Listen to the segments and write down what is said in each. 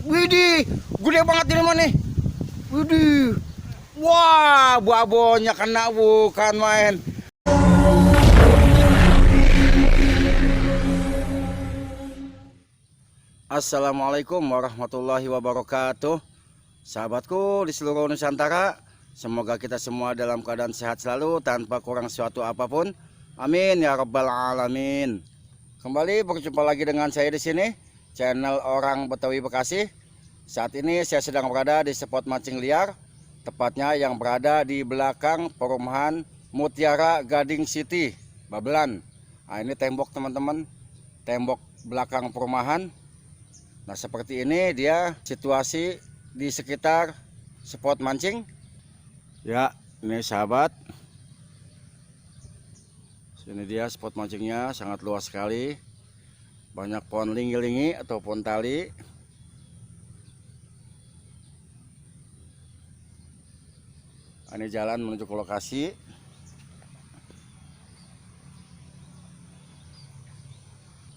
Widih, gede banget ini mah nih. Widih. Wah, babonya kena bukan main. Assalamualaikum warahmatullahi wabarakatuh. Sahabatku di seluruh Nusantara, semoga kita semua dalam keadaan sehat selalu tanpa kurang suatu apapun. Amin ya rabbal alamin. Kembali berjumpa lagi dengan saya di sini, channel Orang Betawi Bekasi. Saat ini saya sedang berada di spot mancing liar, tepatnya yang berada di belakang perumahan Mutiara Gading City, Babelan. Nah, ini tembok teman-teman, tembok belakang perumahan. Nah, seperti ini dia situasi di sekitar spot mancing. Ya, ini sahabat. Sini dia spot mancingnya, sangat luas sekali. Banyak pohon lingi-lingi ataupun tali. Ini jalan menuju ke lokasi.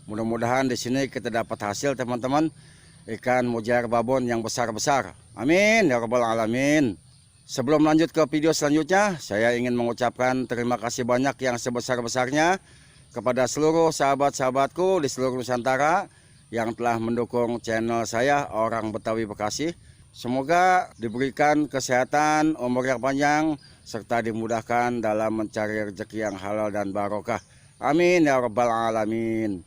Mudah-mudahan di sini kita dapat hasil teman-teman, ikan mujair babon yang besar-besar. Amin ya rabbal alamin. Sebelum lanjut ke video selanjutnya, saya ingin mengucapkan terima kasih banyak yang sebesar-besarnya kepada seluruh sahabat-sahabatku di seluruh Nusantara yang telah mendukung channel saya Orang Betawi Bekasi. Semoga diberikan kesehatan, umur yang panjang, serta dimudahkan dalam mencari rezeki yang halal dan barokah. Amin ya rabbal alamin.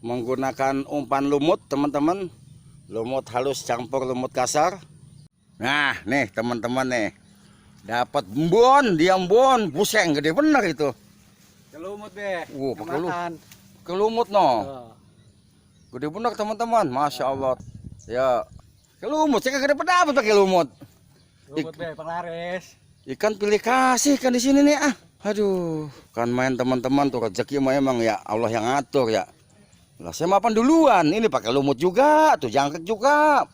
Menggunakan umpan lumut teman-teman, lumut halus campur lumut kasar. Nah nih teman-teman nih, dapat bon, diam bon, buseng gede bener itu. Kelumut deh. Pakai lumut no. Gede bener teman-teman, masya Allah. Ya, kelumut, saya kagak dapat pakai lumut. Lumut deh, penglaris. Ikan pilih kasih kan di sini nih ah. Aduh, kan main teman-teman tuh rezeki mah emang ya Allah yang ngatur ya. Lah saya mapan duluan, ini pakai lumut juga, tuh jangkrik juga,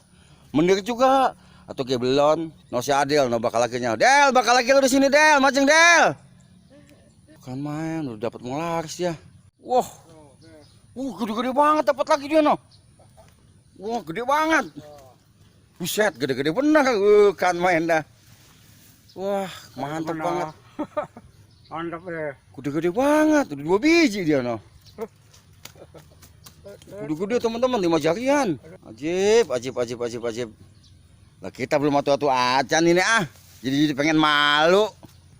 mendir juga, atau kayak belon. No si Adel, no bakal lakinya. Del, bakal laki lu di sini Del, mancing Del. Kan main, udah dapat menglaris ya. Wah, gede-gede banget dapat lagi dia no. Wah, gede banget. Buset, gede-gede bener, kan main dah. Wah, mantap banget. Mantap deh. Gede-gede banget, udah 2 biji dia no. Gede-gede teman-teman, 5 jarian. Ajib. Lah kita belum atu-atu acan ini ah. Jadi pengen malu.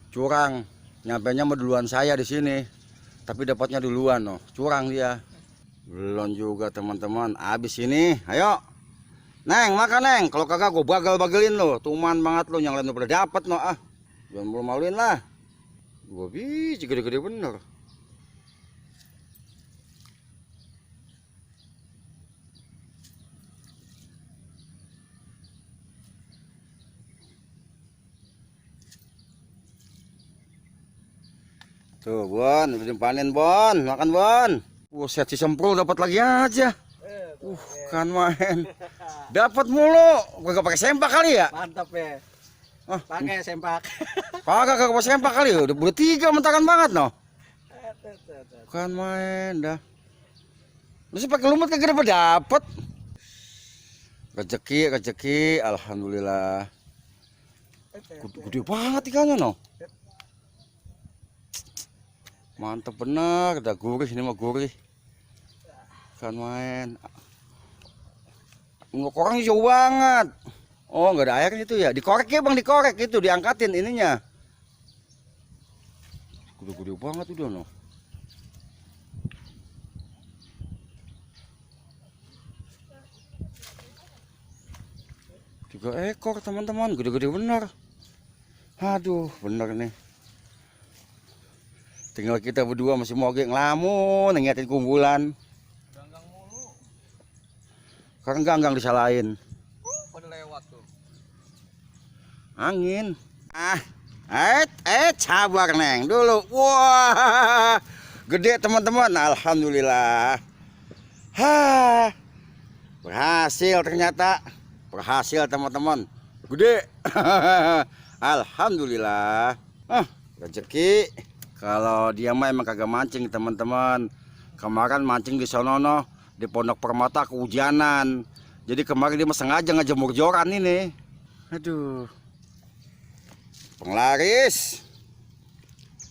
Curang. Nyampenya mah duluan saya di sini. Tapi dapatnya duluan no. Curang dia. Belum juga teman-teman. Habis ini, ayo. Neng, makan Neng. Kalau kagak gue bagal-bagelin lo. Tuman banget lo, yang lain udah dapat no ah. Jangan malu-maluin lah. 2 biji gede-gede bener. Tuh Bon, udah panen Bon, makan Bon. Set si semprul dapat lagi aja. Kan main. Dapat mulu. Gak pakai sempak kali ya? Mantap ya. Pakai sempak. Kagak pakai sempak kali ya. Udah bertiga mentakan banget no. Kan main dah. Lu sih pakai lumut kagak dapat. Rezeki, alhamdulillah. Gede banget ikannya no. Mantap bener, udah gurih ini mah gurih. Kan main. Ngoreng jauh banget. Oh, nggak ada air itu ya. Dikorek ya Bang, dikorek itu, diangkatin ininya. Gede-gede banget udah no. Tiga ekor teman-teman, gede-gede bener. Aduh, bener nih. Tinggal kita berdua masih moge ngelamun, ngingetin kumpulan. Ganggang mulu. Karena ganggang disalahin. Pada lewat tuh. Angin. Sabar Neng dulu. Wah, gede teman-teman. Alhamdulillah. Berhasil ternyata. Berhasil teman-teman. Gede. Alhamdulillah. Rezeki. Kalau dia mah emang kagak mancing teman-teman. Kemarin mancing di Sonono di Pondok Permata kehujanan. Jadi kemarin dia mah sengaja ngejemur joran ini. Aduh. Penglaris.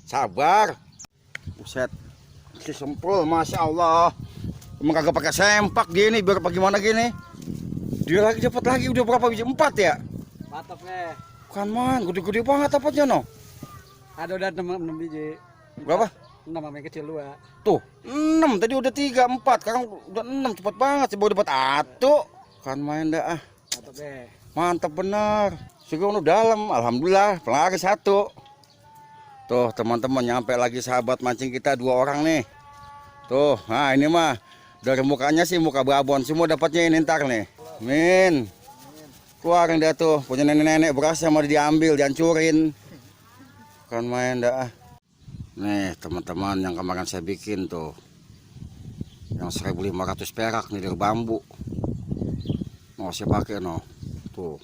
Sabar. Buset. Si semprul, Masya Allah. Emang kagak pakai sempak dia ini biar apa gimana gini. Dia lagi dapat lagi udah berapa biji? 4 ya? Mantap ya. Kan man, gede-gede banget dapatnya no. Ada udah 6 biji. Berapa? 6 sama yang kecil 2. Tuh, 6 tadi udah 3, 4, sekarang udah 6 cepat banget sih baru dapat satu. Kan main dah ah. Mantap ya. Mantap benar. Sekarang udah dalam, alhamdulillah, pelaris 1. Tuh teman-teman nyampe lagi sahabat mancing kita 2 orang nih. Tuh, nah ini mah dari mukanya sih muka babon semua dapatnya ini ntar nih. Min. Keluarin dia tuh, punya nenek-nenek berasnya mau diambil, dihancurin. Kan main dah ah. Nih teman-teman yang kemarin saya bikin tuh. Yang 1.500 perak nih dari bambu. Mau saya pakai no. Tuh.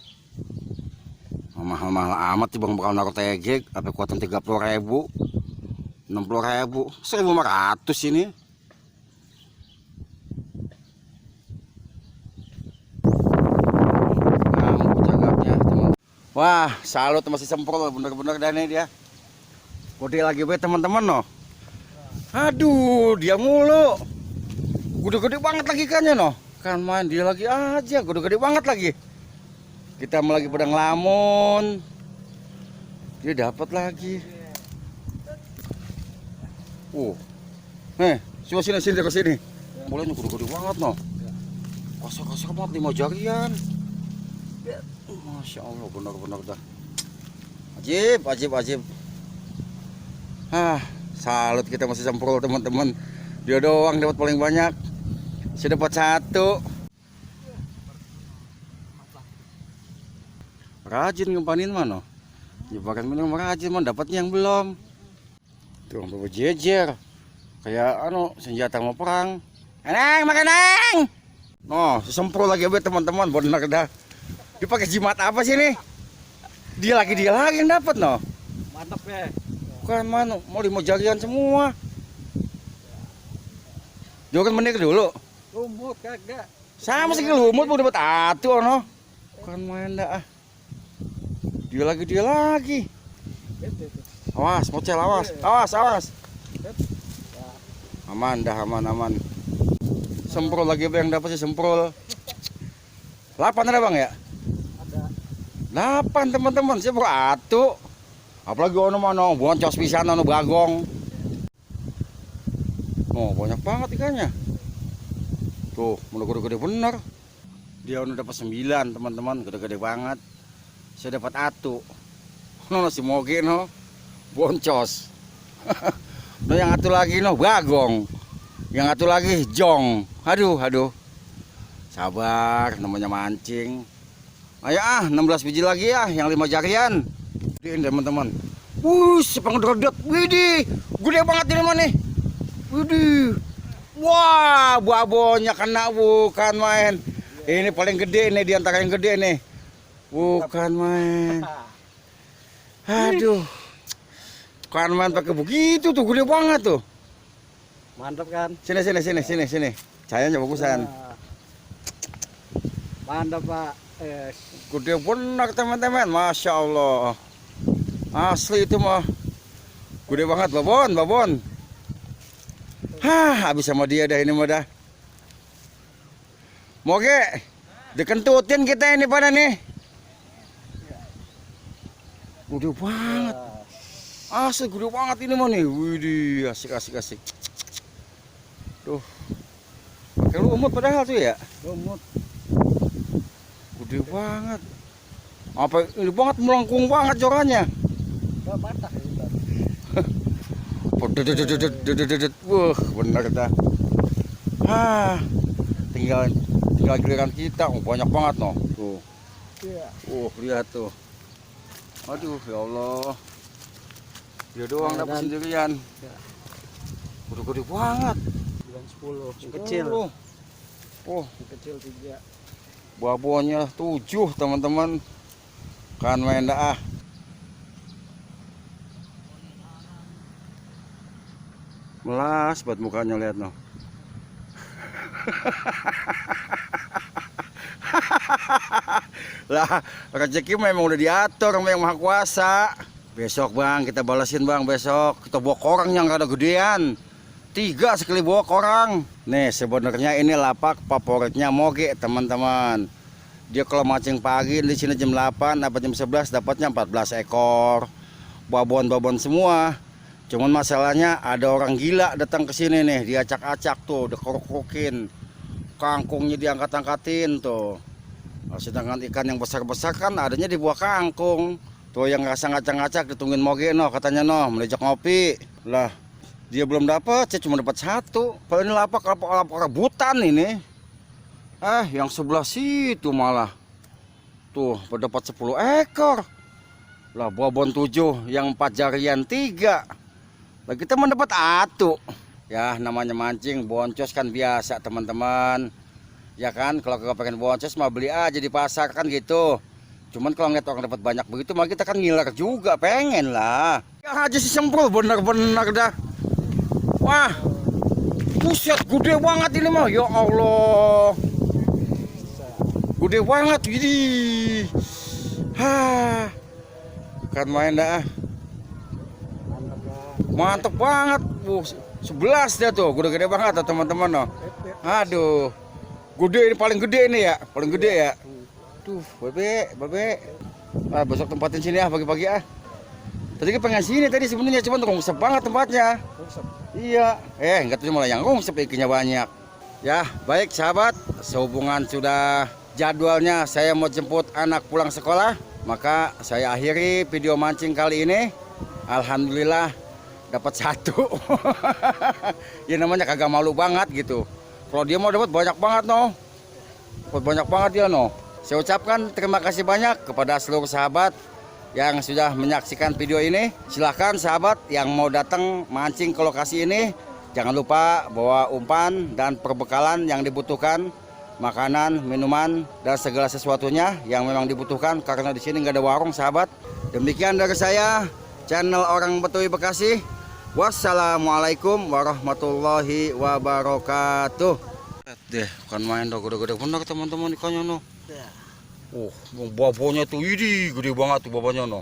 Mahal-mahal amat sih bang bakal naruh tegek, apa kuatan 30.000, 60.000, 1.500 ini. Wah, salut masih semprol bener-bener dah nih dia. Kode lagi be teman-teman no. Aduh, dia mulu. Gede-gede banget lagi ikannya no. Kan main dia lagi aja, gede-gede banget lagi. Kita lagi pada ngelamun. Dia dapat lagi. Sini ke sini. Mulainya gede-gede banget no. Kasar-kasar banget 5 jarian. Masya Allah benar-benar dah. Ajib. Salut kita masih semprol teman-teman. Dia doang dapat paling banyak. Saya dapat 1. Rajin ngempanin mana? Jebakan minum rajin man dapatnya yang belum. Tuh bawa jejer. Kayak senjata mau perang. Enang makan nang. No, semprol lagi be teman-teman benar dah. Dia pakai jimat apa sih nih? Dia lagi yang dapat no. Mantap ya. Bukan mana mau 5 jarian semua. Jangan menik dulu. Lumut kagak. Sama sih lumut mau dapat 1 no. Bukan main dah ah. Dia lagi. Awas, mocel awas. Aman dah aman. Semprol lagi be yang dapat sih semprol. 8 ada bang ya? 8 teman-teman, saya baru 1. Apalagi mana boncos pisan bagong. Oh, banyak banget ikannya. Tuh, udah gede-gede bener. Dia udah dapat 9 teman-teman, gede-gede banget. Saya dapat 1. Si moge no, boncos. No yang 1 lagi no, bagong. Yang 1 lagi jong. Aduh. Sabar, namanya mancing. Ayo 16 biji lagi ya, yang 5 jarian. Ini teman-teman. Sepengedrodot. Widih, gede banget ini mah nih. Widih. Wah, babonnya kena bukan main. Ini paling gede nih di antara yang gede nih. Bukan main. Aduh. Bukan main pakai begitu tuh, gede banget tuh. Mantap kan? Sini. Cahayanya bagusan. Mantap Pak. Gede benar teman-teman, Masya Allah. Asli itu mah. Gede banget babon. Habis sama dia dah ini mah dah. Moge, dikentutin kita ini pada nih. Gede banget. Asli gede banget ini mah nih. Widih, asik. Tuh. Pakai lumut padahal tuh ya. Lumut. Gede banget. Apa ini banget melengkung banget jorannya. Patah ya. Wah, benar dah. Tinggal giliran kita. Banyak banget no. Tuh. Iya. Lihat tuh. Aduh, ya Allah. Dia doang dapat sendirian. Gede-gede banget. 10. Yang kecil. Yang kecil 3. Babonnya 7 teman-teman. Kan main dah. Melas buat mukanya lihat no. Lah, rezeki memang udah diatur sama yang Maha Kuasa. Besok bang, kita balasin bang besok. Kita bawa korang yang ada gedean. 3 sekali bawa korang. Nih sebenarnya ini lapak favoritnya Moge teman-teman. Dia kalau mancing pagi di sini jam 8 apa jam 11 dapatnya 14 ekor. Babon-babon semua. Cuman masalahnya ada orang gila datang ke sini nih, diacak-acak tuh, dikeruk-kerukin. Kangkungnya diangkat-angkatin tuh. Nah, sedangkan ikan yang besar-besar kan adanya di buah kangkung. Tuh yang rasa ngacak-ngacak ditungguin Moge no, katanya no, melejak ngopi. Lah, dia belum dapat, saya cuma dapat 1. Kalau ini lapak rebutan ini. Yang sebelah situ malah. Tuh, dapat 10 ekor. Lah, babon 7, yang 4 jarian 3. Lah kita mendapat 1. Ya namanya mancing boncos kan biasa teman-teman. Ya kan kalau kagak pengen boncos mah beli aja di pasar kan gitu. Cuman kalau ngeliat orang dapat banyak begitu mah kita kan ngiler juga, pengen lah. Ya aja si Semprul bener-bener dah. Wah, buset gede banget ini mah, ya Allah. Gede banget ini. Kan main dah. Mantep banget. 11 dia tuh, gede-gede banget tuh teman-teman no. Aduh. Gede ini paling gede ini ya, paling gede ya. Tuh, bebe. Ah, besok tempatin sini ya pagi-pagi ah. Tadi pengen sini tadi sebenarnya cuman rungsep banget tempatnya. Iya. Enggak tahu malah yang rungsep ikannya banyak. Ya, baik sahabat, sehubungan sudah jadwalnya saya mau jemput anak pulang sekolah, maka saya akhiri video mancing kali ini. Alhamdulillah dapat 1. Ya namanya kagak malu banget gitu. Kalau dia mau dapat banyak banget no. Dapat banyak banget dia no. Saya ucapkan terima kasih banyak kepada seluruh sahabat yang sudah menyaksikan video ini. Silahkan sahabat yang mau datang mancing ke lokasi ini, jangan lupa bawa umpan dan perbekalan yang dibutuhkan, makanan, minuman dan segala sesuatunya yang memang dibutuhkan karena di sini nggak ada warung sahabat. Demikian dari saya, channel Orang Betui Bekasi. Wassalamualaikum warahmatullahi wabarakatuh. Lihat deh, kan main dah gede-gede bener teman-teman ikannya no. Ya. Babonnya tuh ini gede banget tuh babonnya no.